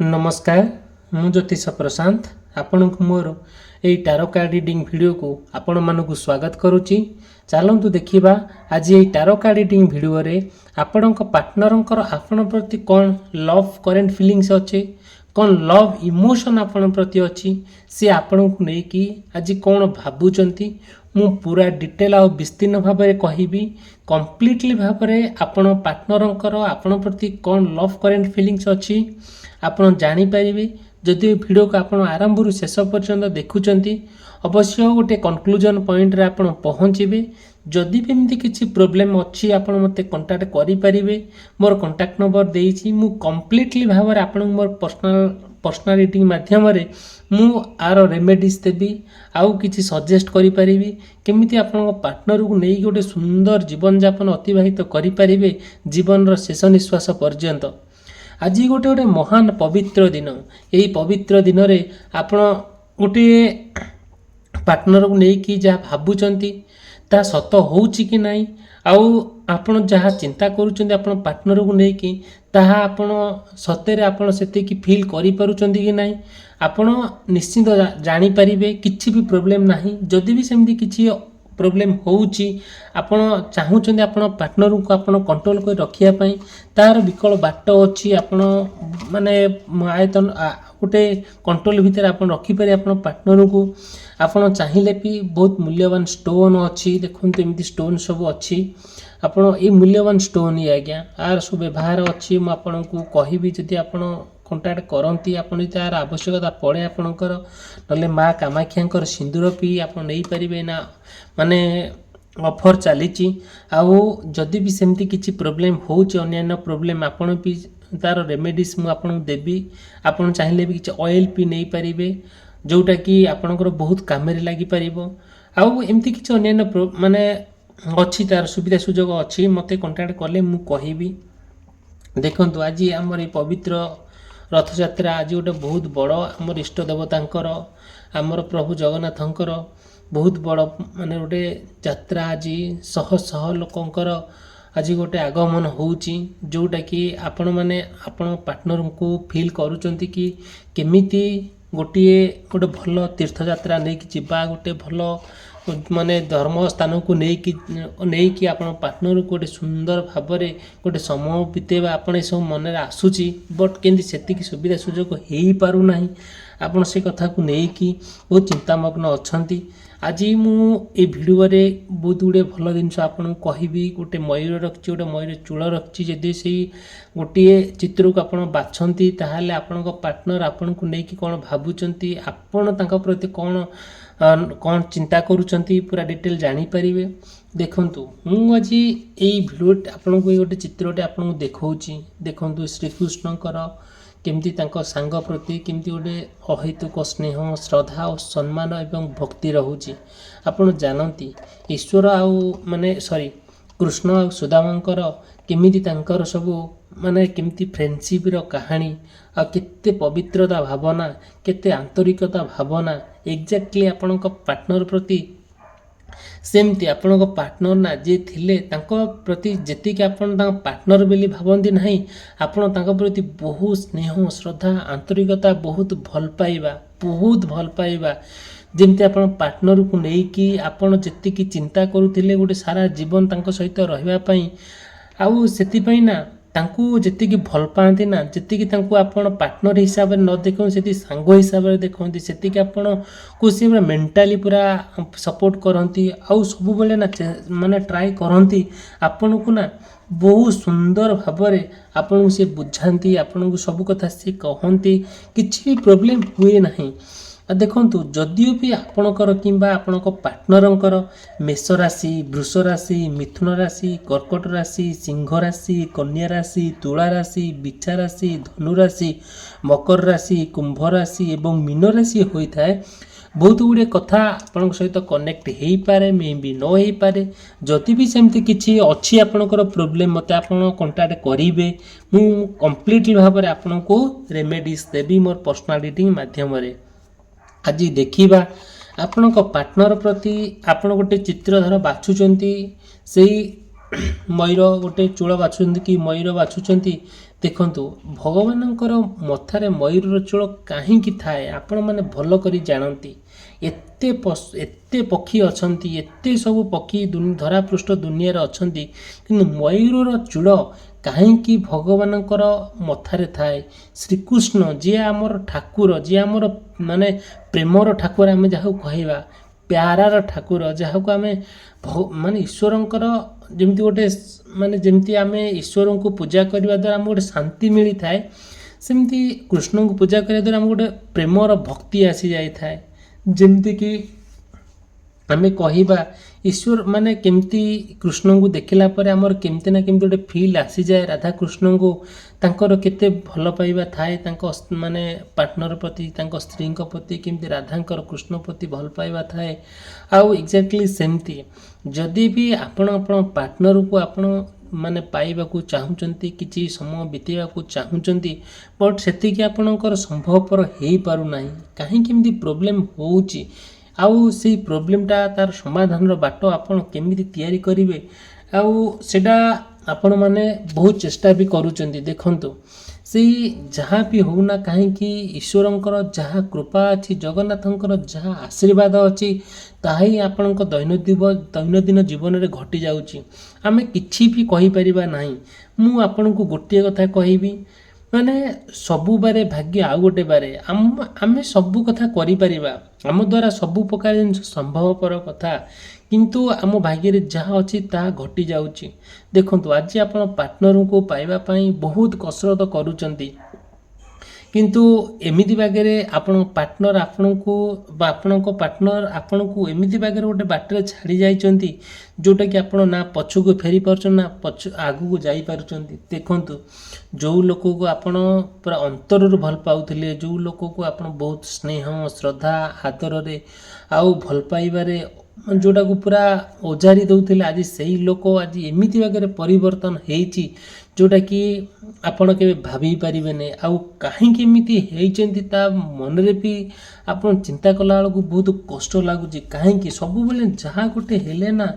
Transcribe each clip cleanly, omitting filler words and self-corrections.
ନମସ୍କାର, ମୁଁ ଜ୍ୟୋତିଷ ପ୍ରଶାନ୍ତ ଆପଣଙ୍କୁ ମୋର ଏଇ ଟାରୋ କାର୍ଡ଼ ରିଡ଼ିଂ ଭିଡ଼ିଓକୁ ଆପଣମାନଙ୍କୁ ସ୍ୱାଗତ କରୁଛି। ଚାଲନ୍ତୁ ଦେଖିବା, ଆଜି ଏଇ ଟାରୋ କାର୍ଡ଼ ରିଡ଼ିଂ ଭିଡ଼ିଓରେ ଆପଣଙ୍କ ପାର୍ଟନରଙ୍କର ଆପଣ ପ୍ରତି କ'ଣ ଲଭ୍ କରେଣ୍ଟ ଫିଲିଙ୍ଗସ୍ ଅଛି, କ'ଣ ଲଭ୍ ଇମୋସନ୍ ଆପଣଙ୍କ ପ୍ରତି ଅଛି, ସେ ଆପଣଙ୍କୁ ନେଇକି ଆଜି କ'ଣ ଭାବୁଛନ୍ତି, ମୁଁ ପୁରା ଡିଟେଲ୍ ଆଉ ବିସ୍ତୀର୍ଣ୍ଣ ଭାବରେ କହିବି। କମ୍ପ୍ଲିଟଲି ଭାବରେ ଆପଣ ପାର୍ଟନରଙ୍କର ଆପଣ ପ୍ରତି କ'ଣ ଲଭ୍ କରେଣ୍ଟ ଫିଲିଙ୍ଗସ୍ ଅଛି, ଆପଣ ଜାଣିପାରିବେ। ଯଦି ଏ ଭିଡ଼ିଓକୁ ଆପଣ ଆରମ୍ଭରୁ ଶେଷ ପର୍ଯ୍ୟନ୍ତ ଦେଖୁଛନ୍ତି, ଅବଶ୍ୟ ଗୋଟେ କନକ୍ଲୁଜନ୍ ପଏଣ୍ଟରେ ଆପଣ ପହଞ୍ଚିବେ। ଯଦି ବି ଏମିତି କିଛି ପ୍ରୋବ୍ଲେମ୍ ଅଛି, ଆପଣ ମୋତେ କଣ୍ଟାକ୍ଟ କରିପାରିବେ। ମୋର କଣ୍ଟାକ୍ଟ ନମ୍ବର ଦେଇଛି। ମୁଁ କମ୍ପ୍ଲିଟଲି ଭାବରେ ଆପଣଙ୍କୁ ମୋର ପର୍ସନାଲ୍ ପର୍ସନାଲ୍ ରିଡ଼ିଂ ମାଧ୍ୟମରେ ମୁଁ ୟାର ରେମେଡ଼ିଜ୍ ଦେବି ଆଉ କିଛି ସଜେଷ୍ଟ କରିପାରିବି, କେମିତି ଆପଣଙ୍କ ପାର୍ଟନରକୁ ନେଇକି ଗୋଟେ ସୁନ୍ଦର ଜୀବନଯାପନ ଅତିବାହିତ କରିପାରିବେ ଜୀବନର ଶେଷ ନିଶ୍ୱାସ ପର୍ଯ୍ୟନ୍ତ। ଆଜି ଗୋଟେ ଗୋଟେ ମହାନ ପବିତ୍ର ଦିନ। ଏହି ପବିତ୍ର ଦିନରେ ଆପଣ ଗୋଟିଏ ପାର୍ଟନରକୁ ନେଇକି ଯାହା ଭାବୁଛନ୍ତି, ତାହା ସତ ହେଉଛି କି ନାହିଁ, ଆଉ ଆପଣ ଯାହା ଚିନ୍ତା କରୁଛନ୍ତି ଆପଣ ପାର୍ଟନରକୁ ନେଇକି, ତାହା ଆପଣ ସତରେ ଆପଣ ସେତିକି ଫିଲ୍ କରିପାରୁଛନ୍ତି କି ନାହିଁ, ଆପଣ ନିଶ୍ଚିନ୍ତ ଜାଣିପାରିବେ। କିଛି ବି ପ୍ରୋବ୍ଲେମ୍ ନାହିଁ। ଯଦି ବି ସେମିତି କିଛି ପ୍ରୋବ୍ଲେମ୍ ହେଉଛି, ଆପଣ ଚାହୁଁଛନ୍ତି ଆପଣ ପାର୍ଟନରକୁ ଆପଣ କଣ୍ଟ୍ରୋଲ କରି ରଖିବା ପାଇଁ, ତାର ବିକଳ୍ପ ବାଟ ଅଛି। ଆପଣ ମାନେ ଆୟତନ ଗୋଟେ କଣ୍ଟ୍ରୋଲ ଭିତରେ ଆପଣ ରଖିପାରିବେ ଆପଣ ପାର୍ଟନରକୁ। ଆପଣ ଚାହିଁଲେ ବି ବହୁତ ମୂଲ୍ୟବାନ ଷ୍ଟୋନ୍ ଅଛି। ଦେଖନ୍ତୁ, ଏମିତି ଷ୍ଟୋନ୍ ସବୁ ଅଛି। ଆପଣ ଏଇ ମୂଲ୍ୟବାନ ଷ୍ଟୋନ୍ ହିଁ ଆଜ୍ଞା, ୟାର ସବୁ ବ୍ୟବହାର ଅଛି। ମୁଁ ଆପଣଙ୍କୁ କହିବି ଯଦି ଆପଣ କଣ୍ଟାକ୍ଟ କରନ୍ତି, ଆପଣ ଯଦି ତାର ଆବଶ୍ୟକତା ପଡ଼େ ଆପଣଙ୍କର। ନହେଲେ ମା କାମାକ୍ଷାଙ୍କର ସିନ୍ଦୁର ବି ଆପଣ ନେଇପାରିବେ ନା, ମାନେ ଅଫର୍ ଚାଲିଛି। ଆଉ ଯଦି ବି ସେମିତି କିଛି ପ୍ରୋବ୍ଲେମ୍ ହେଉଛି, ଅନ୍ୟାନ୍ୟ ପ୍ରୋବ୍ଲେମ୍, ଆପଣ ବି ତାର ରେମେଡ଼ିସ୍ ମୁଁ ଆପଣଙ୍କୁ ଦେବି। ଆପଣ ଚାହିଁଲେ ବି କିଛି ଅଏଲ୍ ବି ନେଇପାରିବେ, ଯେଉଁଟାକି ଆପଣଙ୍କର ବହୁତ କାମରେ ଲାଗିପାରିବ। ଆଉ ଏମିତି କିଛି ଅନ୍ୟାନ୍ୟ ମାନେ ଅଛି, ତାର ସୁବିଧା ସୁଯୋଗ ଅଛି। ମୋତେ କଣ୍ଟାକ୍ଟ କଲେ ମୁଁ କହିବି। ଦେଖନ୍ତୁ, ଆଜି ଆମର ଏଇ ପବିତ୍ର ରଥଯାତ୍ରା, ଆଜି ଗୋଟେ ବହୁତ ବଡ଼ ଆମର ଇଷ୍ଟ ଦେବତାଙ୍କର, ଆମର ପ୍ରଭୁ ଜଗନ୍ନାଥଙ୍କର ବହୁତ ବଡ଼ ମାନେ ଗୋଟେ ଯାତ୍ରା। ଆଜି ଶହ ଶହ ଲୋକଙ୍କର ଆଜି ଗୋଟେ ଆଗମନ ହେଉଛି, ଯେଉଁଟାକି ଆପଣମାନେ ଆପଣଙ୍କ ପାର୍ଟନରଙ୍କୁ ଫିଲ୍ କରୁଛନ୍ତି କି କେମିତି ଗୋଟିଏ ଗୋଟେ ଭଲ ତୀର୍ଥଯାତ୍ରା ନେଇକି ଯିବା, ଗୋଟେ ଭଲ ମାନେ ଧର୍ମ ସ୍ଥାନକୁ ନେଇକି ନେଇକି ଆପଣ ପାର୍ଟନରକୁ ଗୋଟେ ସୁନ୍ଦର ଭାବରେ ଗୋଟେ ସମୟ ବିତେଇବା, ଆପଣ ଏସବୁ ମନରେ ଆସୁଛି। ବଟ୍ କେମିତି ସେତିକି ସୁବିଧା ସୁଯୋଗ ହେଇପାରୁନାହିଁ, ଆପଣ ସେ କଥାକୁ ନେଇକି ବହୁତ ଚିନ୍ତାମଗ୍ନ ଅଛନ୍ତି। ଆଜି ମୁଁ ଏ ଭିଡ଼ିଓରେ ବହୁତ ଗୁଡ଼ିଏ ଭଲ ଜିନିଷ ଆପଣଙ୍କୁ କହିବି। ଗୋଟେ ମୟୂର ରଖିଛି, ଗୋଟେ ମୟୂର ଚୂଳ ରଖିଛି। ଯଦି ସେଇ ଗୋଟିଏ ଚିତ୍ରକୁ ଆପଣ ବାଛନ୍ତି, ତାହେଲେ ଆପଣଙ୍କ ପାର୍ଟନର ଆପଣଙ୍କୁ ନେଇକି କ'ଣ ଭାବୁଛନ୍ତି, ଆପଣ ତାଙ୍କ ପ୍ରତି କ'ଣ କ'ଣ ଚିନ୍ତା କରୁଛନ୍ତି, ପୁରା ଡିଟେଲ୍ ଜାଣିପାରିବେ। ଦେଖନ୍ତୁ, ମୁଁ ଆଜି ଏଇ ଭିଡ଼ିଓ ଆପଣଙ୍କୁ ଏଇ ଗୋଟେ ଚିତ୍ରଟେ ଆପଣଙ୍କୁ ଦେଖାଉଛି। ଦେଖନ୍ତୁ, ଶ୍ରୀକୃଷ୍ଣଙ୍କର କେମିତି ତାଙ୍କ ସାଙ୍ଗ ପ୍ରତି କେମିତି ଗୋଟେ ଅହେତୁକ ସ୍ନେହ, ଶ୍ରଦ୍ଧା ଓ ସମ୍ମାନ ଏବଂ ଭକ୍ତି ରହୁଛି। ଆପଣ ଜାଣନ୍ତି, ଈଶ୍ୱର ଆଉ ମାନେ ସରି, କୃଷ୍ଣ ଆଉ ସୁଦାମାଙ୍କର କେମିତି ତାଙ୍କର ସବୁ ମାନେ କେମିତି ଫ୍ରେଣ୍ଡସିପ୍ର କାହାଣୀ ଆଉ କେତେ ପବିତ୍ରତା ଭାବନା, କେତେ ଆନ୍ତରିକତା ଭାବନା। ଏକ୍ଜାକ୍ଟଲି ଆପଣଙ୍କ ପାର୍ଟନର ପ୍ରତି ସେମିତି ଆପଣଙ୍କ ପାର୍ଟନର ନା ଯିଏ ଥିଲେ, ତାଙ୍କ ପ୍ରତି ଯେତିକି ଆପଣ ତାଙ୍କ ପାର୍ଟନର ବୋଲି ଭାବନ୍ତି ନାହିଁ, ଆପଣ ତାଙ୍କ ପ୍ରତି ବହୁତ ସ୍ନେହ, ଶ୍ରଦ୍ଧା, ଆନ୍ତରିକତା, ବହୁତ ଭଲ ପାଇବା, ବହୁତ ଭଲ ପାଇବା। ଯେମିତି ଆପଣ ପାର୍ଟନରକୁ ନେଇକି ଆପଣ ଯେତିକି ଚିନ୍ତା କରୁଥିଲେ ଗୋଟେ ସାରା ଜୀବନ ତାଙ୍କ ସହିତ ରହିବା ପାଇଁ, ଆଉ ସେଥିପାଇଁ ନା ତାଙ୍କୁ ଯେତିକି ଭଲ ପାଆନ୍ତି ନା, ଯେତିକି ତାଙ୍କୁ ଆପଣ ପାର୍ଟନର ହିସାବରେ ନ ଦେଖନ୍ତି, ସେତିକି ସାଙ୍ଗ ହିସାବରେ ଦେଖନ୍ତି, ସେତିକି ଆପଣଙ୍କୁ ସେ ପୁରା ମେଣ୍ଟାଲି ପୁରା ସପୋର୍ଟ କରନ୍ତି। ଆଉ ସବୁବେଳେ ନା ମାନେ ଟ୍ରାଏ କରନ୍ତି ଆପଣଙ୍କୁ ନା ବହୁତ ସୁନ୍ଦର ଭାବରେ ଆପଣଙ୍କୁ ସେ ବୁଝାନ୍ତି, ଆପଣଙ୍କୁ ସବୁ କଥା ସେ କହନ୍ତି, କିଛି ବି ପ୍ରୋବ୍ଲେମ୍ ହୁଏ ନାହିଁ। ଆଉ ଦେଖନ୍ତୁ, ଯଦିଓ ବି ଆପଣଙ୍କର କିମ୍ବା ଆପଣଙ୍କ ପାର୍ଟନରଙ୍କର ମେଷ ରାଶି, ବୃଷ ରାଶି, ମିଥୁନ ରାଶି, କର୍କଟ ରାଶି, ସିଂହ ରାଶି, କନ୍ୟା ରାଶି, ତୁଳା ରାଶି, ବିଛା ରାଶି, ଧନୁ ରାଶି, ମକର ରାଶି, କୁମ୍ଭ ରାଶି ଏବଂ ମୀନ ରାଶି ହୋଇଥାଏ, ବହୁତ ଗୁଡ଼ିଏ କଥା ଆପଣଙ୍କ ସହିତ କନେକ୍ଟ ହେଇପାରେ, ମେ ବି ନ ହେଇପାରେ। ଯଦି ବି ସେମିତି କିଛି ଅଛି ଆପଣଙ୍କର ପ୍ରୋବ୍ଲେମ୍, ମୋତେ ଆପଣ କଣ୍ଟାକ୍ଟ କରିବେ। ମୁଁ କମ୍ପ୍ଲିଟଲି ଭାବରେ ଆପଣଙ୍କୁ ରେମେଡ଼ିସ୍ ଦେବି ମୋର ପର୍ସନାଲ୍ ରିଡ଼ିଂ ମାଧ୍ୟମରେ। ଆଜି ଦେଖିବା, ଆପଣଙ୍କ ପାର୍ଟନର ପ୍ରତି ଆପଣ ଗୋଟେ ଚିତ୍ର ଧର ବାଛୁଛନ୍ତି, ସେଇ ମୟୂର ଗୋଟେ ଚୂଳ ବାଛୁଛନ୍ତି କି ମୟୂର ବାଛୁଛନ୍ତି, ଦେଖନ୍ତୁ, ଭଗବାନଙ୍କର ମଥାରେ ମୟୂରର ଚୂଳ କାହିଁକି ଥାଏ, ଆପଣମାନେ ଭଲ କରି ଜାଣନ୍ତି। ଏତେ ପକ୍ଷୀ ଅଛନ୍ତି, ଏତେ ସବୁ ପକ୍ଷୀ ଧରାପୃଷ୍ଠ ଦୁନିଆରେ ଅଛନ୍ତି, କିନ୍ତୁ ମୟୂରର ଚୂଳ କାହିଁକି ଭଗବାନଙ୍କର ମଥାରେ ଥାଏ? ଶ୍ରୀକୃଷ୍ଣ ଯିଏ ଆମର ଠାକୁର, ଯିଏ ଆମର ମାନେ ପ୍ରେମର ଠାକୁର, ଆମେ ଯାହାକୁ କହିବା ପ୍ୟାରାର ଠାକୁର, ଯାହାକୁ ଆମେ ମାନେ ଈଶ୍ୱରଙ୍କର ଯେମିତି ଗୋଟେ ମାନେ ଯେମିତି ଆମେ ଈଶ୍ୱରଙ୍କୁ ପୂଜା କରିବା ଦ୍ୱାରା ଆମକୁ ଗୋଟେ ଶାନ୍ତି ମିଳିଥାଏ, ସେମିତି କୃଷ୍ଣଙ୍କୁ ପୂଜା କରିବା ଦ୍ୱାରା ଆମକୁ ଗୋଟେ ପ୍ରେମର ଭକ୍ତି ଆସିଯାଇଥାଏ। ଯେମିତିକି ଆମେ କହିବା ଈଶ୍ୱର ମାନେ କେମିତି କୃଷ୍ଣଙ୍କୁ ଦେଖିଲା ପରେ ଆମର କେମିତି ନା କେମିତି ଗୋଟେ ଫିଲ୍ ଆସିଯାଏ। ରାଧାକୃଷ୍ଣଙ୍କୁ ତାଙ୍କର କେତେ ଭଲ ପାଇବା ଥାଏ ତାଙ୍କ ମାନେ ପାର୍ଟନର ପ୍ରତି, ତାଙ୍କ ସ୍ତ୍ରୀଙ୍କ ପ୍ରତି, କେମିତି ରାଧାଙ୍କର କୃଷ୍ଣ ପ୍ରତି ଭଲ ପାଇବା ଥାଏ। ଆଉ ଏକ୍ଜାକ୍ଟଲି ସେମିତି ଯଦି ବି ଆପଣ ଆପଣଙ୍କ ପାର୍ଟନରକୁ ଆପଣ ମାନେ ପାଇବାକୁ ଚାହୁଁଛନ୍ତି, କିଛି ସମୟ ବିତେଇବାକୁ ଚାହୁଁଛନ୍ତି, ବଟ୍ ସେତିକି ଆପଣଙ୍କର ସମ୍ଭବପର ହେଇପାରୁନାହିଁ, କାହିଁକି ଏମିତି ପ୍ରୋବ୍ଲେମ୍ ହେଉଛି ଆଉ ସେଇ ପ୍ରୋବ୍ଲେମଟା ତାର ସମାଧାନର ବାଟ ଆପଣ କେମିତି ତିଆରି କରିବେ, ଆଉ ସେଇଟା ଆପଣମାନେ ବହୁତ ଚେଷ୍ଟା ବି କରୁଛନ୍ତି। ଦେଖନ୍ତୁ, ସେଇ ଯାହା ବି ହେଉନା କାହିଁକି, ଈଶ୍ୱରଙ୍କର ଯାହା କୃପା ଅଛି, ଜଗନ୍ନାଥଙ୍କର ଯାହା ଆଶୀର୍ବାଦ ଅଛି, ତାହା ହିଁ ଆପଣଙ୍କ ଦୈନନ୍ଦିନ ଜୀବନରେ ଘଟିଯାଉଛି। ଆମେ କିଛି ବି କହିପାରିବା ନାହିଁ। ମୁଁ ଆପଣଙ୍କୁ ଗୋଟିଏ କଥା କହିବି, ମାନେ ସବୁ ବାରେ ଭାଗ୍ୟ ଆଉ ଗୋଟେ ବାରେ। ଆମେ ସବୁ କଥା କରିପାରିବା, ଆମ ଦ୍ୱାରା ସବୁ ପ୍ରକାର ଜିନିଷ ସମ୍ଭବପର କଥା, କିନ୍ତୁ ଆମ ଭାଗ୍ୟରେ ଯାହା ଅଛି ତାହା ଘଟିଯାଉଛି। ଦେଖନ୍ତୁ, ଆଜି ଆପଣ ପାର୍ଟନରଙ୍କୁ ପାଇବା ପାଇଁ ବହୁତ କସରତ କରୁଛନ୍ତି, କିନ୍ତୁ ଏମିତି ବାଗରେ ଆପଣଙ୍କ ପାର୍ଟନର ଆପଣଙ୍କୁ ବା ଆପଣଙ୍କ ପାର୍ଟନର ଆପଣଙ୍କୁ ଏମିତି ବାଗରେ ଗୋଟେ ବାଟରେ ଛାଡ଼ି ଯାଇଛନ୍ତି, ଯେଉଁଟାକି ଆପଣ ନା ପଛକୁ ଫେରି ପାରୁଛନ୍ତି, ନା ପଛ ଆଗକୁ ଯାଇପାରୁଛନ୍ତି। ଦେଖନ୍ତୁ, ଯେଉଁ ଲୋକକୁ ଆପଣ ପୁରା ଅନ୍ତରରୁ ଭଲ ପାଉଥିଲେ, ଯେଉଁ ଲୋକକୁ ଆପଣ ବହୁତ ସ୍ନେହ, ଶ୍ରଦ୍ଧା, ଆଦରରେ ଆଉ ଭଲ ପାଇବାରେ ଯେଉଁଟାକୁ ପୁରା ଓଜାରି ଦେଉଥିଲେ, ଆଜି ସେଇ ଲୋକ ଆଜି ଏମିତି ବାଗରେ ପରିବର୍ତ୍ତନ ହେଇଛି, ଯେଉଁଟାକି ଆପଣ କେବେ ଭାବି ପାରିବେନି। ଆଉ କାହିଁକି ଏମିତି ହେଇଛନ୍ତି, ତା ମନରେ ବି ଆପଣ ଚିନ୍ତା କଲାବେଳକୁ ବହୁତ କଷ୍ଟ ଲାଗୁଛି। କାହିଁକି ସବୁବେଳେ ଯାହା ଗୋଟେ ହେଲେ ନା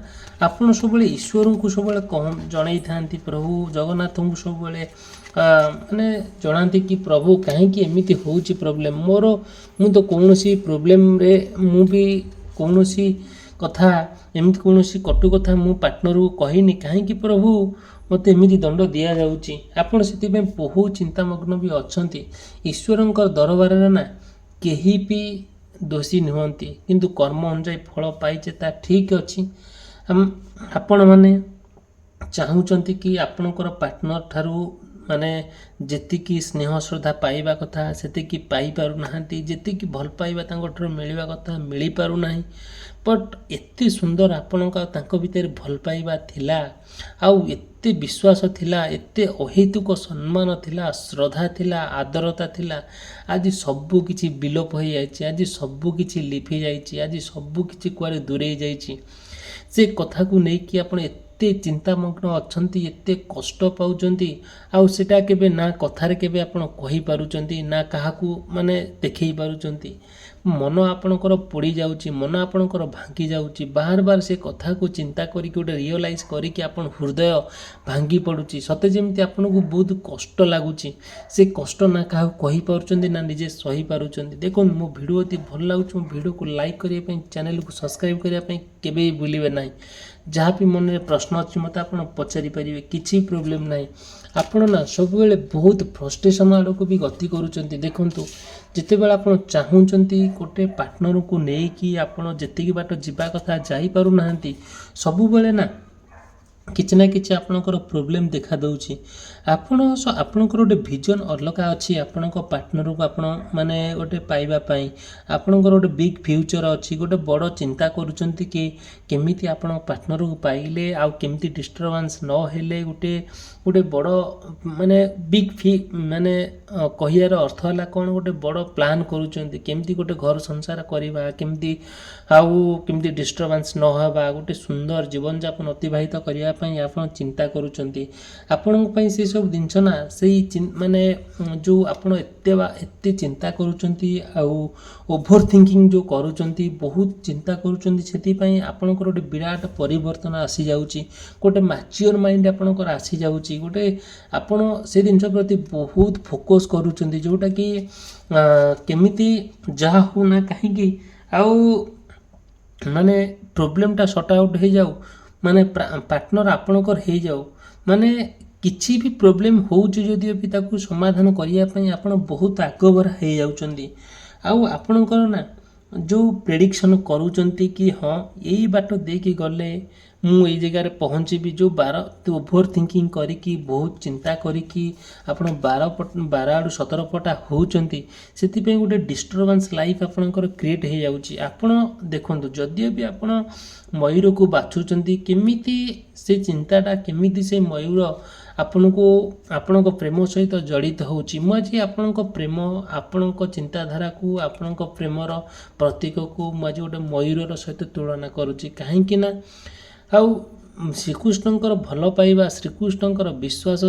ଆପଣ ସବୁବେଳେ ଈଶ୍ୱରଙ୍କୁ ସବୁବେଳେ ଜଣେଇଥାନ୍ତି, ପ୍ରଭୁ ଜଗନ୍ନାଥଙ୍କୁ ସବୁବେଳେ ମାନେ ଜଣାନ୍ତି କି ପ୍ରଭୁ, କାହିଁକି ଏମିତି ହେଉଛି ପ୍ରୋବ୍ଲେମ୍ ମୋର? ମୁଁ ତ କୌଣସି ପ୍ରୋବ୍ଲେମ୍ରେ ମୁଁ ବି କୌଣସି କଥା, ଏମିତି କୌଣସି କଟୁ କଥା ମୁଁ ପାର୍ଟନରକୁ କହିନି। କାହିଁକି ପ୍ରଭୁ ମୋତେ ଏମିତି ଦଣ୍ଡ ଦିଆଯାଉଛି? ଆପଣ ସେଥିପାଇଁ ବହୁତ ଚିନ୍ତାମଗ୍ନ ବି ଅଛନ୍ତି। ଈଶ୍ୱରଙ୍କ ଦରବାରରେ ନା କେହି ବି ଦୋଷୀ ନୁହନ୍ତି, କିନ୍ତୁ କର୍ମ ଅନୁଯାୟୀ ଫଳ ପାଇଛେ, ତା ଠିକ୍ ଅଛି। ଆପଣମାନେ ଚାହୁଁଛନ୍ତି କି ଆପଣଙ୍କର ପାର୍ଟନର ଠାରୁ ମାନେ ଯେତିକି ସ୍ନେହ ଶ୍ରଦ୍ଧା ପାଇବା କଥା ସେତିକି ପାଇପାରୁନାହାନ୍ତି, ଯେତିକି ଭଲ ପାଇବା ତାଙ୍କଠାରୁ ମିଳିବା କଥା ମିଳିପାରୁନାହିଁ। ବଟ୍ ଏତେ ସୁନ୍ଦର ଆପଣଙ୍କ ଆଉ ତାଙ୍କ ଭିତରେ ଭଲ ପାଇବା ଥିଲା, ଆଉ ଏତେ ବିଶ୍ୱାସ ଥିଲା, ଏତେ ଅହେତୁକ ସମ୍ମାନ ଥିଲା, ଶ୍ରଦ୍ଧା ଥିଲା, ଆଦରତା ଥିଲା, ଆଜି ସବୁ କିଛି ବିଲୋପ ହୋଇଯାଇଛି। ଆଜି ସବୁ କିଛି ଲିଭି ଯାଇଛି। ଆଜି ସବୁ କିଛି କୁଆଡ଼େ ଦୂରେଇ ଯାଇଛି। ସେ କଥାକୁ ନେଇକି ଆପଣ ଏତେ ଚିନ୍ତାମଗ୍ନ ଅଛନ୍ତି, ଏତେ କଷ୍ଟ ପାଉଛନ୍ତି, ଆଉ ସେଇଟା କେବେ ନା କଥାରେ କେବେ ଆପଣ କହିପାରୁଛନ୍ତି, ନା କାହାକୁ ମାନେ ଦେଖେଇ ପାରୁଛନ୍ତି। ମନ ଆପଣଙ୍କର ପୋଡ଼ି ଯାଉଛି, ମନ ଆପଣଙ୍କର ଭାଙ୍ଗି ଯାଉଛି। ବାର ବାର ସେ କଥାକୁ ଚିନ୍ତା କରିକି, ଗୋଟେ ରିଅଲାଇଜ୍ କରିକି ଆପଣ ହୃଦୟ ଭାଙ୍ଗି ପଡ଼ୁଛି। ସତେ ଯେମିତି ଆପଣଙ୍କୁ ବହୁତ କଷ୍ଟ ଲାଗୁଛି। ସେ କଷ୍ଟ ନା କାହାକୁ କହିପାରୁଛନ୍ତି, ନା ନିଜେ ସହିପାରୁଛନ୍ତି। ଦେଖନ୍ତୁ, ମୋ ଭିଡ଼ିଓ ଯଦି ଭଲ ଲାଗୁଛି, ମୋ ଭିଡ଼ିଓକୁ ଲାଇକ୍ କରିବା ପାଇଁ, ଚ୍ୟାନେଲକୁ ସବସ୍କ୍ରାଇବ୍ କରିବା ପାଇଁ କେବେ ବି ଭୁଲିବେ ନାହିଁ। ଯାହା ବି ମନରେ ପ୍ରଶ୍ନ ଅଛି, ମୋତେ ଆପଣ ପଚାରି ପାରିବେ, କିଛି ପ୍ରୋବ୍ଲେମ୍ ନାହିଁ। ଆପଣ ନା ସବୁବେଳେ ବହୁତ ଫ୍ରଷ୍ଟ୍ରେସନ୍ ଆଡ଼କୁ ବି ଗତି କରୁଛନ୍ତି। ଦେଖନ୍ତୁ, ଯେତେବେଳେ ଆପଣ ଚାହୁଁଛନ୍ତି ଗୋଟେ ପାର୍ଟନରକୁ ନେଇକି ଆପଣ ଯେତିକି ବାଟ ଯିବା କଥା ଯାଇପାରୁନାହାନ୍ତି, ସବୁବେଳେ ନା କିଛି ନା କିଛି ଆପଣଙ୍କର ପ୍ରୋବ୍ଲେମ୍ ଦେଖାଦେଉଛି। ଆପଣଙ୍କର ଗୋଟେ ଭିଜନ୍ ଅଲଗା ଅଛି। ଆପଣଙ୍କ ପାର୍ଟନରକୁ ଆପଣ ମାନେ ଗୋଟେ ପାଇବା ପାଇଁ ଆପଣଙ୍କର ଗୋଟେ ବିଗ୍ ଫ୍ୟୁଚର୍ ଅଛି। ଗୋଟେ ବଡ଼ ଚିନ୍ତା କରୁଛନ୍ତି କି କେମିତି ଆପଣଙ୍କ ପାର୍ଟନରକୁ ପାଇଲେ ଆଉ କେମିତି ଡିଷ୍ଟର୍ବାନ୍ସ ନ ହେଲେ ଗୋଟେ ବଡ଼ ମାନେ ବିଗ୍ ଫି ମାନେ କହିବାର ଅର୍ଥ ହେଲା କ'ଣ, ଗୋଟେ ବଡ଼ ପ୍ଲାନ୍ କରୁଛନ୍ତି, କେମିତି ଗୋଟେ ଘର ସଂସାର କରିବା, କେମିତି ଆଉ କେମିତି ଡିଷ୍ଟର୍ବାନ୍ସ ନ ହେବା, ଗୋଟେ ସୁନ୍ଦର ଜୀବନଯାପନ ଅତିବାହିତ କରିବା। ପାଇଁ ଆପଣ ଚିନ୍ତା କରୁଛନ୍ତି। ଆପଣଙ୍କ ପାଇଁ ସେସବୁ ଜିନିଷ ନା ସେଇ ମାନେ ଯେଉଁ ଆପଣ ଏତେ ବା ଏତେ ଚିନ୍ତା କରୁଛନ୍ତି ଆଉ ଓଭର ଥିଙ୍କିଂ ଯେଉଁ କରୁଛନ୍ତି, ବହୁତ ଚିନ୍ତା କରୁଛନ୍ତି, ସେଥିପାଇଁ ଆପଣଙ୍କର ଗୋଟେ ବିରାଟ ପରିବର୍ତ୍ତନ ଆସିଯାଉଛି। ଗୋଟେ ମ୍ୟାଚିଓର ମାଇଣ୍ଡ ଆପଣଙ୍କର ଆସିଯାଉଛି। ଗୋଟେ ଆପଣ ସେ ଜିନିଷ ପ୍ରତି ବହୁତ ଫୋକସ୍ କରୁଛନ୍ତି, ଯେଉଁଟାକି କେମିତି ଯାହା ହଉ ନା କାହିଁକି ଆଉ ମାନେ ପ୍ରୋବ୍ଲେମଟା ସର୍ଟ ଆଉଟ୍ ହେଇଯାଉ, ମାନେ ପାର୍ଟନର ଆପଣଙ୍କର ହେଇଯାଉ। ମାନେ କିଛି ବି ପ୍ରୋବ୍ଲେମ୍ ହେଉଛି ଯଦିଓ ବି, ତାକୁ ସମାଧାନ କରିବା ପାଇଁ ଆପଣ ବହୁତ ଆଗଭର ହେଇଯାଉଛନ୍ତି। ଆଉ ଆପଣଙ୍କର ନା ଯେଉଁ ପ୍ରେଡ଼ିକ୍ସନ୍ କରୁଛନ୍ତି କି ହଁ, ଏଇ ବାଟ ଦେଇକି ଗଲେ ମୁଁ ଏଇ ଜାଗାରେ ପହଞ୍ଚିବି, ଯେଉଁ ଓଭର ଥିଙ୍କିଂ କରିକି, ବହୁତ ଚିନ୍ତା କରିକି ଆପଣ 12 ଆଡ଼ୁ 17 ପଟା ହେଉଛନ୍ତି, ସେଥିପାଇଁ ଗୋଟେ ଡିଷ୍ଟର୍ବାନ୍ସ ଲାଇଫ୍ ଆପଣଙ୍କର କ୍ରିଏଟ୍ ହେଇଯାଉଛି। ଆପଣ ଦେଖନ୍ତୁ, ଯଦିଓ ବି ଆପଣ ମୟୂରକୁ ବାଛୁଛନ୍ତି, କେମିତି ସେ ଚିନ୍ତାଟା, କେମିତି ସେ ମୟୂର ଆପଣଙ୍କୁ ଆପଣଙ୍କ ପ୍ରେମ ସହିତ ଜଡ଼ିତ ହେଉଛି। ମୁଁ ଆଜି ଆପଣଙ୍କ ପ୍ରେମ, ଆପଣଙ୍କ ଚିନ୍ତାଧାରାକୁ, ଆପଣଙ୍କ ପ୍ରେମର ପ୍ରତୀକକୁ ମୁଁ ଆଜି ଗୋଟେ ମୟୂରର ସହିତ ତୁଳନା କରୁଛି। କାହିଁକି ନା ଆଉ ଶ୍ରୀକୃଷ୍ଣଙ୍କର ଭଲ ପାଇବା, ଶ୍ରୀକୃଷ୍ଣଙ୍କର ବିଶ୍ୱାସ,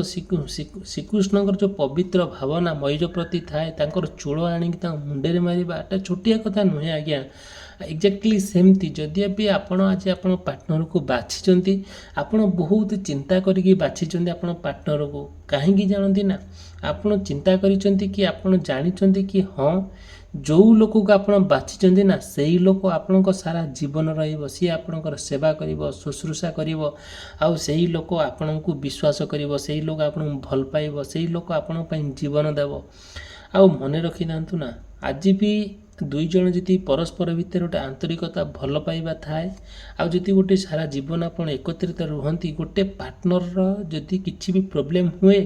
ଶ୍ରୀକୃଷ୍ଣଙ୍କର ଯେଉଁ ପବିତ୍ର ଭାବନା ମୟୂର ପ୍ରତି ଥାଏ, ତାଙ୍କର ଚୂଳ ଆଣିକି ତାଙ୍କ ମୁଣ୍ଡରେ ମାରିବା ଏଟା ଛୋଟିଆ କଥା ନୁହେଁ ଆଜ୍ଞା। ଏକ୍ଜାକ୍ଟଲି ସେମିତି ଯଦି ବି ଆପଣ ଆଜି ଆପଣ ପାର୍ଟନରକୁ ବାଛିଛନ୍ତି, ଆପଣ ବହୁତ ଚିନ୍ତା କରିକି ବାଛିଛନ୍ତି ଆପଣ ପାର୍ଟନରକୁ। କାହିଁକି ଜାଣନ୍ତି ନା, ଆପଣ ଚିନ୍ତା କରିଛନ୍ତି କି ଆପଣ ଜାଣିଛନ୍ତି କି ହଁ, ଯେଉଁ ଲୋକକୁ ଆପଣ ବାଛିଛନ୍ତି ନା, ସେଇ ଲୋକ ଆପଣଙ୍କ ସାରା ଜୀବନ ରହିବ। ସିଏ ଆପଣଙ୍କର ସେବା କରିବ, ଶୁଶ୍ରୂଷା କରିବ, ଆଉ ସେଇ ଲୋକ ଆପଣଙ୍କୁ ବିଶ୍ୱାସ କରିବ, ସେଇ ଲୋକ ଆପଣଙ୍କୁ ଭଲ ପାଇବ, ସେଇ ଲୋକ ଆପଣଙ୍କ ପାଇଁ ଜୀବନ ଦେବ। ଆଉ ମନେ ରଖିଥାନ୍ତୁ ନା, ଆଜି ବି ଦୁଇ ଜଣ ଯଦି ପରସ୍ପର ଭିତରେ ଗୋଟେ ଆନ୍ତରିକତା, ଭଲ ପାଇବା ଥାଏ, ଆଉ ଯଦି ଗୋଟେ ସାରା ଜୀବନ ଆପଣ ଏକତ୍ରିତ ରୁହନ୍ତି, ଗୋଟେ ପାର୍ଟନରର ଯଦି କିଛି ବି ପ୍ରୋବ୍ଲେମ୍ ହୁଏ,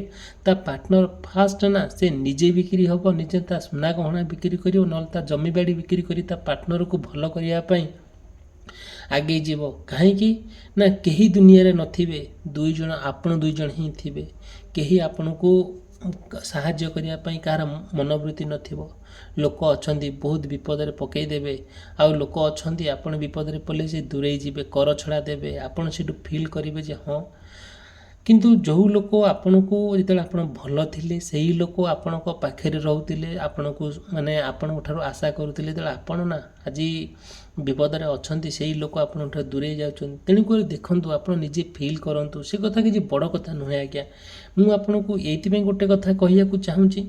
ତା ପାର୍ଟନର ଫାଷ୍ଟ ନା ସେ ନିଜେ ବିକ୍ରି ହେବ, ନିଜେ ତା ସୁନା ଗହଣା ବିକ୍ରି କରିବ, ନହେଲେ ତା ଜମିବାଡ଼ି ବିକ୍ରି କରି ତା ପାର୍ଟନରକୁ ଭଲ କରିବା ପାଇଁ ଆଗେଇ ଯିବ। କାହିଁକି ନା କେହି ଦୁନିଆରେ ନଥିବେ, ଦୁଇ ଜଣ, ଆପଣ ଦୁଇ ଜଣ ହିଁ ଥିବେ। କେହି ଆପଣଙ୍କୁ ସାହାଯ୍ୟ କରିବା ପାଇଁ କାହାର ମନୋବୃତ୍ତି ନଥିବ। ଲୋକ ଅଛନ୍ତି, ବହୁତ ବିପଦରେ ପକାଇଦେବେ, ଆଉ ଲୋକ ଅଛନ୍ତି, ଆପଣ ବିପଦରେ ପଡ଼ିଲେ ସେ ଦୂରେଇ ଯିବେ, କର ଛଡ଼ା ଦେବେ। ଆପଣ ସେଠୁ ଫିଲ୍ କରିବେ ଯେ ହଁ, କିନ୍ତୁ ଯେଉଁ ଲୋକ ଆପଣଙ୍କୁ ଯେତେବେଳେ ଆପଣ ଭଲ ଥିଲେ, ସେଇ ଲୋକ ଆପଣଙ୍କ ପାଖରେ ରହୁଥିଲେ, ଆପଣଙ୍କୁ ମାନେ ଆପଣଙ୍କ ଠାରୁ ଆଶା କରୁଥିଲେ, ଯେତେବେଳେ ଆପଣ ନା ଆଜି ବିପଦରେ ଅଛନ୍ତି, ସେଇ ଲୋକ ଆପଣଙ୍କ ଠାରୁ ଦୂରେଇ ଯାଉଛନ୍ତି। ତେଣୁକରି ଦେଖନ୍ତୁ, ଆପଣ ନିଜେ ଫିଲ୍ କରନ୍ତୁ। ସେ କଥା କିଛି ବଡ଼ କଥା ନୁହେଁ ଆଜ୍ଞା। ମୁଁ ଆପଣଙ୍କୁ ଏଇଥିପାଇଁ ଗୋଟେ କଥା କହିବାକୁ ଚାହୁଁଛି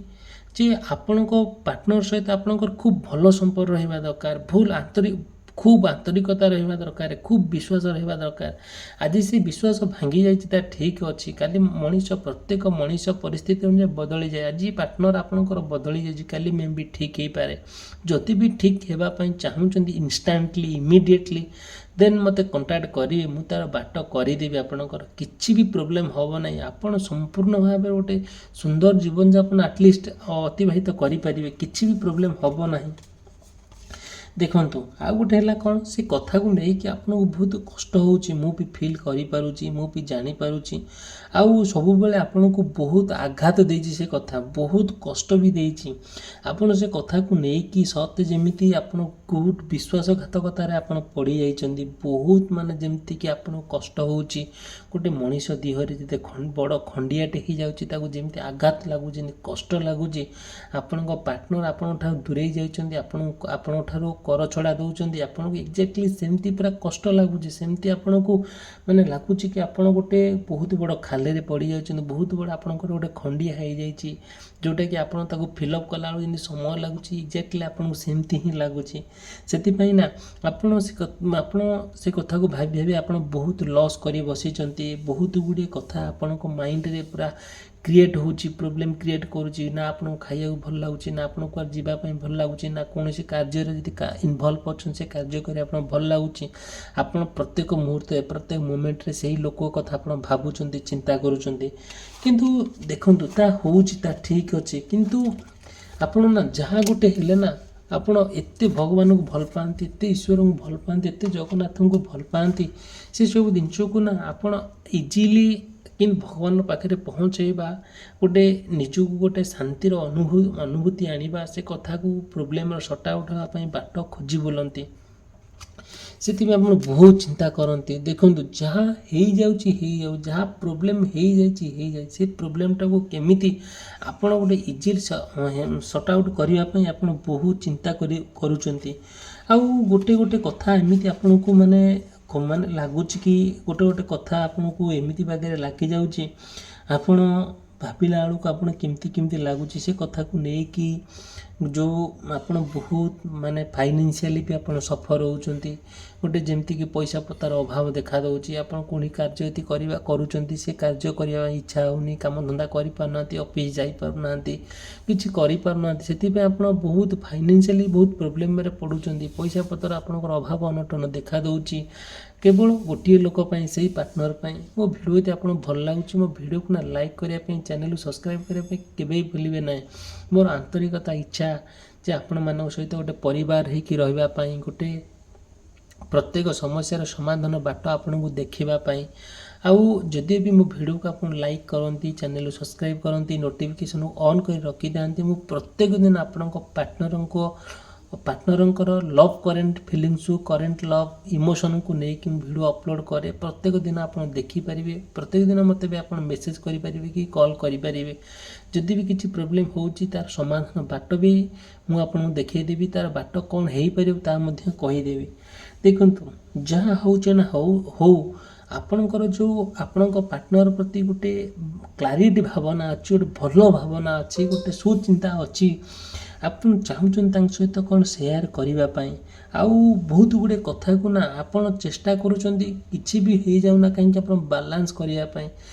ଯେ ଆପଣଙ୍କ ପାର୍ଟନର ସହିତ ଆପଣଙ୍କର ଖୁବ୍ ଭଲ ସମ୍ପର୍କ ରହିବା ଦରକାର, ଭୁଲ ଆନ୍ତରିକ, ଖୁବ୍ ଆନ୍ତରିକତା ରହିବା ଦରକାର, ଖୁବ୍ ବିଶ୍ୱାସ ରହିବା ଦରକାର। ଆଜି ସେ ବିଶ୍ୱାସ ଭାଙ୍ଗି ଯାଇଛି, ତା ଠିକ୍ ଅଛି। କାଲି ମଣିଷ, ପ୍ରତ୍ୟେକ ମଣିଷ ପରିସ୍ଥିତି ଅନୁଯାୟୀ ବଦଳିଯାଏ। ଆଜି ପାର୍ଟନର ଆପଣଙ୍କର ବଦଳି ଯାଇଛି, କାଲି ମେ ବି ଠିକ୍ ହେଇପାରେ। ଯଦି ବି ଠିକ୍ ହେବା ପାଇଁ ଚାହୁଁଛନ୍ତି ଇନଷ୍ଟାଣ୍ଟଲି, ଇମିଡ଼ିଏଟଲି, ଦେନ୍ ମୋତେ କଣ୍ଟାକ୍ଟ କରିବେ। ମୁଁ ତା'ର ବାଟ କରିଦେବି। ଆପଣଙ୍କର କିଛି ବି ପ୍ରୋବ୍ଲେମ୍ ହେବ ନାହିଁ। ଆପଣ ସମ୍ପୂର୍ଣ୍ଣ ଭାବରେ ଗୋଟେ ସୁନ୍ଦର ଜୀବନଯାପନ ଆଟଲିଷ୍ଟ ଅତିବାହିତ କରିପାରିବେ। କିଛି ବି ପ୍ରୋବ୍ଲେମ୍ ହେବ ନାହିଁ। ଦେଖନ୍ତୁ, ଆଉ ଗୋଟେ ହେଲା କ'ଣ, ସେ କଥାକୁ ନେଇକି ଆପଣଙ୍କୁ ବହୁତ କଷ୍ଟ ହେଉଛି। ମୁଁ ବି ଫିଲ୍ କରିପାରୁଛି, ମୁଁ ବି ଜାଣିପାରୁଛି। ଆଉ ସବୁବେଳେ ଆପଣଙ୍କୁ ବହୁତ ଆଘାତ ଦେଇଛି ସେ କଥା, ବହୁତ କଷ୍ଟ ବି ଦେଇଛି। ଆପଣ ସେ କଥାକୁ ନେଇକି ସତେ ଯେମିତି ଆପଣ ବହୁତ ବିଶ୍ୱାସଘାତକତାରେ ଆପଣ ପଡ଼ିଯାଇଛନ୍ତି। ବହୁତ ମାନେ ଯେମିତିକି ଆପଣଙ୍କୁ କଷ୍ଟ ହେଉଛି, ଗୋଟେ ମଣିଷ ଦେହରେ ଯେତେ ବଡ଼ ଖଣ୍ଡିଆଟେ ହେଇଯାଉଛି, ତାକୁ ଯେମିତି ଆଘାତ ଲାଗୁଛି, ଯେମିତି କଷ୍ଟ ଲାଗୁଛି, ଆପଣଙ୍କ ପାର୍ଟନର ଆପଣଙ୍କ ଠାରୁ ଦୂରେଇ ଯାଇଛନ୍ତି, ଆପଣଙ୍କୁ ଆପଣଙ୍କ ଠାରୁ କର ଛଡ଼ା ଦେଉଛନ୍ତି, ଆପଣଙ୍କୁ ଏକ୍ଜାକ୍ଟଲି ସେମିତି ପୁରା କଷ୍ଟ ଲାଗୁଛି। ସେମିତି ଆପଣଙ୍କୁ ମାନେ ଲାଗୁଛି କି ଆପଣ ଗୋଟେ ବହୁତ ବଡ଼ ଖାଲରେ ପଡ଼ିଯାଉଛନ୍ତି, ବହୁତ ବଡ଼ ଆପଣଙ୍କର ଗୋଟେ ଖଣ୍ଡିଆ ହେଇଯାଇଛି, ଯେଉଁଟାକି ଆପଣ ତାକୁ ଫିଲ୍ଅପ୍ କଲାବେଳକୁ ଯେମିତି ସମୟ ଲାଗୁଛି, ଏକ୍ଜାକ୍ଟଲି ଆପଣଙ୍କୁ ସେମିତି ହିଁ ଲାଗୁଛି। ସେଥିପାଇଁ ନା ଆପଣ ସେ କଥାକୁ ଭାବି ଭାବି ଆପଣ ବହୁତ ଲସ୍ କରି ବସିଛନ୍ତି। ବହୁତ ଗୁଡ଼ିଏ କଥା ଆପଣଙ୍କ ମାଇଣ୍ଡରେ ପୁରା କ୍ରିଏଟ୍ ହେଉଛି, ପ୍ରୋବ୍ଲେମ୍ କ୍ରିଏଟ୍ କରୁଛି। ନା ଆପଣଙ୍କୁ ଖାଇବାକୁ ଭଲ ଲାଗୁଛି, ନା ଆପଣଙ୍କୁ କୁଆଡ଼େ ଯିବା ପାଇଁ ଭଲ ଲାଗୁଛି, ନା କୌଣସି କାର୍ଯ୍ୟରେ ଯଦି ଇନଭଲ୍ଭ ଅଛନ୍ତି, ସେ କାର୍ଯ୍ୟ କରି ଆପଣଙ୍କୁ ଭଲ ଲାଗୁଛି। ଆପଣ ପ୍ରତ୍ୟେକ ମୁହୂର୍ତ୍ତରେ, ପ୍ରତ୍ୟେକ ମୋମେଣ୍ଟରେ ସେଇ ଲୋକ କଥା ଆପଣ ଭାବୁଛନ୍ତି, ଚିନ୍ତା କରୁଛନ୍ତି। କିନ୍ତୁ ଦେଖନ୍ତୁ, ତା ହେଉଛି, ତା ଠିକ୍ ଅଛି, କିନ୍ତୁ ଆପଣ ନା ଯାହା ଗୋଟେ ହେଲେ ନା ଆପଣ ଏତେ ଭଗବାନଙ୍କୁ ଭଲ ପାଆନ୍ତି, ଏତେ ଈଶ୍ୱରଙ୍କୁ ଭଲ ପାଆନ୍ତି, ଏତେ ଜଗନ୍ନାଥଙ୍କୁ ଭଲ ପାଆନ୍ତି, ସେସବୁ ଜିନିଷକୁ ନା ଆପଣ ଇଜିଲି କିନ୍ତୁ ଭଗବାନଙ୍କ ପାଖରେ ପହଞ୍ଚେଇବା, ଗୋଟେ ନିଜକୁ ଗୋଟେ ଶାନ୍ତିର ଅନୁଭୂତି ଆଣିବା, ସେ କଥାକୁ ପ୍ରୋବ୍ଲେମର ସର୍ଟ ଆଉଟ୍ ହେବା ପାଇଁ ବାଟ ଖୋଜି ବୁଲନ୍ତି। ସେଥିପାଇଁ ଆପଣ ବହୁତ ଚିନ୍ତା କରନ୍ତି। ଦେଖନ୍ତୁ, ଯାହା ହେଇଯାଉଛି ହେଇଯାଉ, ଯାହା ପ୍ରୋବ୍ଲେମ୍ ହେଇଯାଇଛି ହେଇଯାଇଛି। ସେ ପ୍ରୋବ୍ଲେମ୍ଟାକୁ କେମିତି ଆପଣ ଗୋଟେ ଇଜିଲି ସର୍ଟ ଆଉଟ୍ କରିବା ପାଇଁ ଆପଣ ବହୁତ ଚିନ୍ତା କରୁଛନ୍ତି। ଆଉ ଗୋଟେ ଗୋଟେ କଥା ଏମିତି ଆପଣଙ୍କୁ ମାନେ ଲାଗୁଛି କି ଗୋଟେ ଗୋଟେ କଥା ଆପଣଙ୍କୁ ଏମିତି ବାଗରେ ଲାଗିଯାଉଛି, ଆପଣ ଭାବିଲା ବେଳକୁ ଆପଣ କେମିତି କେମିତି ଲାଗୁଛି ସେ କଥାକୁ ନେଇକି। ଯେଉଁ ଆପଣ ବହୁତ ମାନେ ଫାଇନାନ୍ସିଆଲି ବି ଆପଣ ସଫର୍ ହେଉଛନ୍ତି। ଗୋଟେ ଯେମିତିକି ପଇସା ପତ୍ରର ଅଭାବ ଦେଖାଦେଉଛି। ଆପଣ କୌଣସି କାର୍ଯ୍ୟ ଯଦି କରିବା କରୁଛନ୍ତି, ସେ କାର୍ଯ୍ୟ କରିବା ପାଇଁ ଇଚ୍ଛା ହେଉନି, କାମଧନ୍ଦା କରିପାରୁନାହାନ୍ତି, ଅଫିସ୍ ଯାଇପାରୁନାହାନ୍ତି, କିଛି କରିପାରୁନାହାନ୍ତି। ସେଥିପାଇଁ ଆପଣ ବହୁତ ଫାଇନାନ୍ସିଆଲି ବହୁତ ପ୍ରୋବ୍ଲେମରେ ପଡ଼ୁଛନ୍ତି। ପଇସା ପତ୍ର ଆପଣଙ୍କର ଅଭାବ ଅନଟନ ଦେଖାଦେଉଛି, କେବଳ ଗୋଟିଏ ଲୋକ ପାଇଁ, ସେଇ ପାର୍ଟନର ପାଇଁ। ମୋ ଭିଡ଼ିଓ ଯଦି ଆପଣଙ୍କୁ ଭଲ ଲାଗୁଛି, ମୋ ଭିଡ଼ିଓକୁ ନା ଲାଇକ୍ କରିବା ପାଇଁ, ଚ୍ୟାନେଲକୁ ସବସ୍କ୍ରାଇବ୍ କରିବା ପାଇଁ କେବେ ବି ଭୁଲିବେ ନାହିଁ। ମୋର ଆନ୍ତରିକତା ଇଚ୍ଛା ଯେ ଆପଣମାନଙ୍କ ସହିତ ଗୋଟେ ପରିବାର ହେଇକି ରହିବା ପାଇଁ, ଗୋଟେ ପ୍ରତ୍ୟେକ ସମସ୍ୟାର ସମାଧାନ ବାଟ ଆପଣଙ୍କୁ ଦେଖିବା ପାଇଁ। ଆଉ ଯଦି ବି ମୋ ଭିଡ଼ିଓକୁ ଆପଣ ଲାଇକ୍ କରନ୍ତି, ଚ୍ୟାନେଲକୁ ସବସ୍କ୍ରାଇବ୍ କରନ୍ତି, ନୋଟିଫିକେସନ୍କୁ ଅନ୍ କରି ରଖିଥାନ୍ତି, ମୁଁ ପ୍ରତ୍ୟେକ ଦିନ ଆପଣଙ୍କ ପାର୍ଟନରଙ୍କର ଲଭ୍ କରେଣ୍ଟ ଫିଲିଙ୍ଗସକୁ, କରେଣ୍ଟ ଲଭ୍ ଇମୋସନକୁ ନେଇକି ମୁଁ ଭିଡ଼ିଓ ଅପଲୋଡ଼ କରେ। ପ୍ରତ୍ୟେକ ଦିନ ଆପଣ ଦେଖିପାରିବେ। ପ୍ରତ୍ୟେକ ଦିନ ମୋତେ ବି ଆପଣ ମେସେଜ୍ କରିପାରିବେ କି କଲ୍ କରିପାରିବେ। ଯଦି ବି କିଛି ପ୍ରୋବ୍ଲେମ୍ ହେଉଛି, ତାର ସମାଧାନ ବାଟ ବି ମୁଁ ଆପଣଙ୍କୁ ଦେଖେଇଦେବି। ତାର ବାଟ କ'ଣ ହେଇପାରିବ, ତାହା ମଧ୍ୟ କହିଦେବି। ଦେଖନ୍ତୁ, ଯାହା ହେଉଛି ନା ହଉ ହଉ, ଆପଣଙ୍କର ଯେଉଁ ଆପଣଙ୍କ ପାର୍ଟନର ପ୍ରତି ଗୋଟେ କ୍ଲାରିଟି ଭାବନା ଅଛି, ଗୋଟେ ଭଲ ଭାବନା ଅଛି, ଗୋଟେ ସୁଚିନ୍ତା ଅଛି, ଆପଣ ଚାହୁଁଛନ୍ତି ତାଙ୍କ ସହିତ କ'ଣ ସେୟାର କରିବା ପାଇଁ। ଆଉ ବହୁତ ଗୁଡ଼ିଏ କଥାକୁ ନା ଆପଣ ଚେଷ୍ଟା କରୁଛନ୍ତି, କିଛି ବି ହେଇଯାଉନା କାହିଁକି, ଆପଣ ବାଲାନ୍ସ କରିବା ପାଇଁ।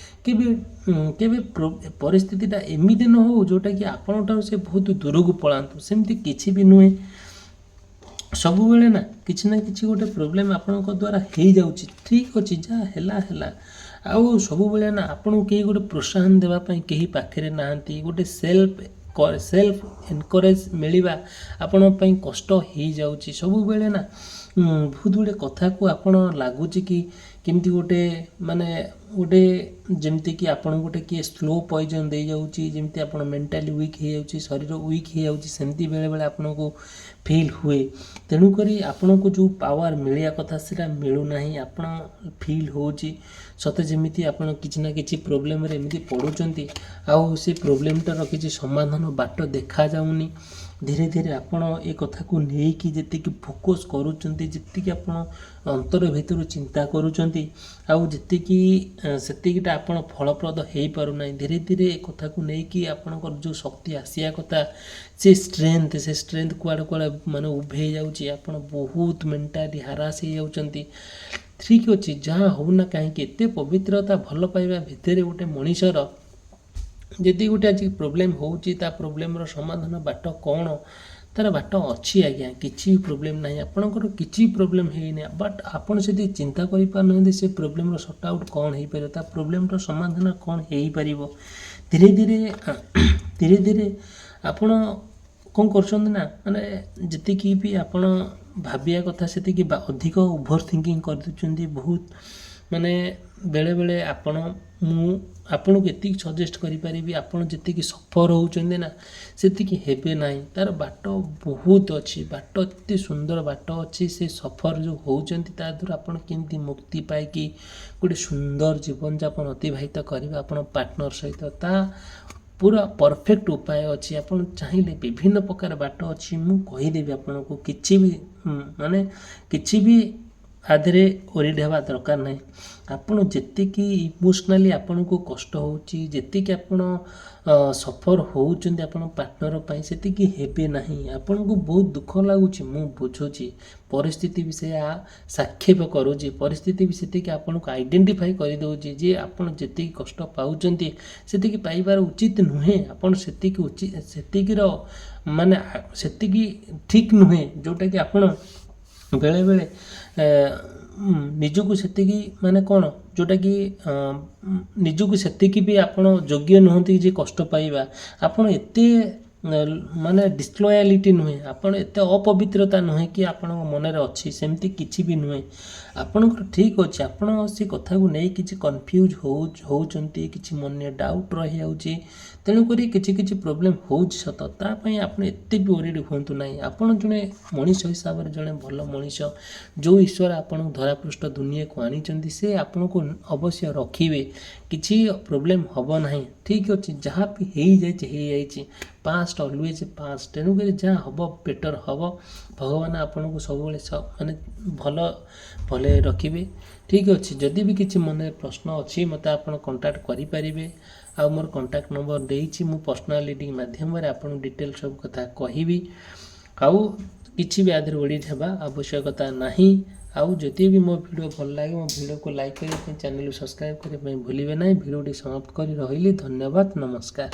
କେବେ କେବେ ପରିସ୍ଥିତିଟା ଏମିତି ନ ହଉ ଯେଉଁଟାକି ଆପଣଙ୍କ ଠାରୁ ସେ ବହୁତ ଦୂରକୁ ପଳାନ୍ତୁ, ସେମିତି କିଛି ବି ନୁହେଁ। ସବୁବେଳେ ନା କିଛି ଗୋଟେ ପ୍ରୋବ୍ଲେମ୍ ଆପଣଙ୍କ ଦ୍ୱାରା ହେଇଯାଉଛି। ଠିକ୍ ଅଛି, ଯାହା ହେଲା ହେଲା। ଆଉ ସବୁବେଳେ ନା ଆପଣଙ୍କୁ କେହି ଗୋଟେ ପ୍ରୋତ୍ସାହନ ଦେବା ପାଇଁ କେହି ପାଖରେ ନାହାନ୍ତି। ଗୋଟେ ସେଲ୍ଫ ସେଲ୍ଫ ଏନକରେଜ୍ ମିଳିବା ଆପଣଙ୍କ ପାଇଁ କଷ୍ଟ ହେଇଯାଉଛି। ସବୁବେଳେ ନା ବହୁତ ଗୁଡ଼ିଏ କଥାକୁ ଆପଣ ଲାଗୁଛି କି କେମିତି ଗୋଟେ ମାନେ ଗୋଟେ ଯେମିତିକି ଆପଣଙ୍କୁ ଗୋଟେ କିଏ ସ୍ଲୋ ପଏଜନ୍ ଦେଇଯାଉଛି, ଯେମିତି ଆପଣ ମେଣ୍ଟାଲି ୱିକ୍ ହେଇଯାଉଛି, ଶରୀର ୱିକ୍ ହେଇଯାଉଛି, ସେମିତି ବେଳେବେଳେ ଆପଣଙ୍କୁ ଫିଲ୍ ହୁଏ। ତେଣୁକରି ଆପଣଙ୍କୁ ଯେଉଁ ପାୱାର ମିଳିବା କଥା, ସେଇଟା ମିଳୁନାହିଁ। ଆପଣ ଫିଲ୍ ହେଉଛି ସତେ ଯେମିତି ଆପଣ କିଛି ନା କିଛି ପ୍ରୋବ୍ଲେମରେ ଏମିତି ପଡ଼ୁଛନ୍ତି, ଆଉ ସେ ପ୍ରୋବ୍ଲେମଟାର କିଛି ସମାଧାନ ବାଟ ଦେଖାଯାଉନି। ଧୀରେ ଧୀରେ ଆପଣ ଏ କଥାକୁ ନେଇକି ଯେତିକି ଫୋକସ୍ କରୁଛନ୍ତି, ଯେତିକି ଆପଣ ଅନ୍ତର ଭିତରୁ ଚିନ୍ତା କରୁଛନ୍ତି, ଆଉ ଯେତିକି ସେତିକିଟା ଆପଣ ଫଳପ୍ରଦ ହେଇପାରୁନାହିଁ। ଧୀରେ ଧୀରେ ଏ କଥାକୁ ନେଇକି ଆପଣଙ୍କର ଯେଉଁ ଶକ୍ତି ଆସିବା କଥା, ସେ ଷ୍ଟ୍ରେନ୍ଥ କୁଆଡ଼େ କୁଆଡ଼େ ମାନେ ଉଭେଇ ଯାଉଛି। ଆପଣ ବହୁତ ମେଣ୍ଟାଲି ହାରାସ ହେଇଯାଉଛନ୍ତି। ଠିକ୍ ଅଛି, ଯାହା ହେଉନା କାହିଁକି, ଏତେ ପବିତ୍ରତା ଭଲ ପାଇବା ଭିତରେ ଗୋଟେ ମଣିଷର ଯଦି ଗୋଟେ ଆଜି ପ୍ରୋବ୍ଲେମ୍ ହେଉଛି, ତା ପ୍ରୋବ୍ଲେମ୍ର ସମାଧାନ ବାଟ କ'ଣ? ତାର ବାଟ ଅଛି ଆଜ୍ଞା, କିଛି ବି ପ୍ରୋବ୍ଲେମ୍ ନାହିଁ। ଆପଣଙ୍କର କିଛି ପ୍ରୋବ୍ଲେମ୍ ହେଇନି, ବଟ୍ ଆପଣ ସେଠି ଚିନ୍ତା କରିପାରୁନାହାନ୍ତି ସେ ପ୍ରୋବ୍ଲେମ୍ର ସର୍ଟ ଆଉଟ୍ କ'ଣ ହେଇପାରିବ, ତା ପ୍ରୋବ୍ଲେମ୍ର ସମାଧାନ କ'ଣ ହେଇପାରିବ। ଧୀରେ ଧୀରେ ଧୀରେ ଧୀରେ ଆପଣ କ'ଣ କରୁଛନ୍ତି ନା ମାନେ ଯେତିକି ବି ଆପଣ ଭାବିବା କଥା, ସେତିକି ବା ଅଧିକ ଓଭର ଥିଙ୍କିଂ କରିଦେଉଛନ୍ତି ବହୁତ। ମାନେ ବେଳେବେଳେ ଆପଣ, ମୁଁ ଆପଣଙ୍କୁ ଏତିକି ସଜେଷ୍ଟ କରିପାରିବି, ଆପଣ ଯେତିକି ସଫର୍ ହେଉଛନ୍ତି ନା, ସେତିକି ହେବେ ନାହିଁ। ତାର ବାଟ ବହୁତ ଅଛି। ବାଟ ଏତେ ସୁନ୍ଦର ବାଟ ଅଛି। ସେ ସଫର୍ ଯେଉଁ ହେଉଛନ୍ତି, ତା ଦେହରୁ ଆପଣ କେମିତି ମୁକ୍ତି ପାଇକି ଗୋଟେ ସୁନ୍ଦର ଜୀବନଯାପନ ଅତିବାହିତ କରିବେ ଆପଣ ପାର୍ଟନର ସହିତ, ତା ପୁରା ପରଫେକ୍ଟ ଉପାୟ ଅଛି। ଆପଣ ଚାହିଁଲେ ବିଭିନ୍ନ ପ୍ରକାର ବାଟ ଅଛି, ମୁଁ କହିଦେବି ଆପଣଙ୍କୁ। କିଛି ବି ମାନେ କିଛି ବି ଆ ଦେହରେ ୱରିଡ୍ ହେବା ଦରକାର ନାହିଁ। ଆପଣ ଯେତିକି ଇମୋସନାଲି ଆପଣଙ୍କୁ କଷ୍ଟ ହେଉଛି, ଯେତିକି ଆପଣ ସଫର୍ ହେଉଛନ୍ତି ଆପଣ ପାର୍ଟନର ପାଇଁ, ସେତିକି ହେବେ ନାହିଁ। ଆପଣଙ୍କୁ ବହୁତ ଦୁଃଖ ଲାଗୁଛି, ମୁଁ ବୁଝୁଛି। ପରିସ୍ଥିତି ବି ସେୟା ସାକ୍ଷେପ କରୁଛି। ପରିସ୍ଥିତି ବି ସେତିକି ଆପଣଙ୍କୁ ଆଇଡେଣ୍ଟିଫାଇ କରିଦେଉଛି ଯେ ଆପଣ ଯେତିକି କଷ୍ଟ ପାଉଛନ୍ତି, ସେତିକି ପାଇବାର ଉଚିତ ନୁହେଁ। ଆପଣ ସେତିକି ଉଚିତ, ସେତିକିର ମାନେ ସେତିକି ଠିକ୍ ନୁହେଁ, ଯେଉଁଟାକି ଆପଣ ବେଳେବେଳେ ନିଜକୁ ସେତିକି ମାନେ କ'ଣ ଯେଉଁଟାକି ନିଜକୁ ସେତିକି ବି ଆପଣ ଯୋଗ୍ୟ ନୁହନ୍ତି ଯେ କଷ୍ଟ ପାଇବା। ଆପଣ ଏତେ ମାନେ ଡିସଲୟାଲିଟି ନୁହେଁ, ଆପଣ ଏତେ ଅପବିତ୍ରତା ନୁହେଁ କି ଆପଣଙ୍କ ମନରେ ଅଛି, ସେମିତି କିଛି ବି ନୁହେଁ। ଆପଣଙ୍କର ଠିକ୍ ଅଛି। ଆପଣ ସେ କଥାକୁ ନେଇ କିଛି କନଫ୍ୟୁଜ୍ ହେଉଛନ୍ତି, କିଛି ମନରେ ଡାଉଟ୍ ରହିଯାଉଛି, ତେଣୁକରି କିଛି କିଛି ପ୍ରୋବ୍ଲେମ୍ ହେଉଛି ସତ। ତା ପାଇଁ ଆପଣ ଏତେ ବି ୱରିଡ଼ ହୁଅନ୍ତୁ ନାହିଁ। ଆପଣ ଜଣେ ମଣିଷ ହିସାବରେ ଜଣେ ଭଲ ମଣିଷ। ଯେଉଁ ଈଶ୍ୱର ଆପଣଙ୍କୁ ଧରାପୃଷ୍ଠ ଦୁନିଆକୁ ଆଣିଛନ୍ତି, ସେ ଆପଣଙ୍କୁ ଅବଶ୍ୟ ରଖିବେ। କିଛି ପ୍ରୋବ୍ଲେମ୍ ହେବ ନାହିଁ। ଠିକ୍ ଅଛି, ଯାହା ବି ହେଇଯାଇଛି ହେଇଯାଇଛି। Past always past. ତେଣୁକରି ଯାହା ହେବ ବେଟର୍ ହେବ। ଭଗବାନ ଆପଣଙ୍କୁ ସବୁବେଳେ ମାନେ ଭଲରେ ରଖିବେ। ଠିକ୍ ଅଛି, ଯଦି ବି କିଛି ମନରେ ପ୍ରଶ୍ନ ଅଛି, ମୋତେ ଆପଣ କଣ୍ଟାକ୍ଟ କରିପାରିବେ। ଆଉ ମୋର କଣ୍ଟାକ୍ଟ ନମ୍ବର ଦେଇଛି। ମୁଁ ପର୍ସନାଲ୍ ରିଡ଼ିଂ ମାଧ୍ୟମରେ ଆପଣଙ୍କୁ ଡିଟେଲ୍ ସବୁ କଥା କହିବି। ଆଉ କିଛି ବି ଆ ଦେହରେ ୱରିଡ୍ ହେବା ଆବଶ୍ୟକତା ନାହିଁ। ଆଉ ଯଦି ବି ମୋ ଭିଡ଼ିଓ ଭଲ ଲାଗେ, ମୋ ଭିଡ଼ିଓକୁ ଲାଇକ୍ କରିବା ପାଇଁ, ଚ୍ୟାନେଲକୁ ସବସ୍କ୍ରାଇବ୍ କରିବା ପାଇଁ ଭୁଲିବେ ନାହିଁ। ଭିଡ଼ିଓଟି ସମାପ୍ତ କରି ରହିଲି। ଧନ୍ୟବାଦ, ନମସ୍କାର।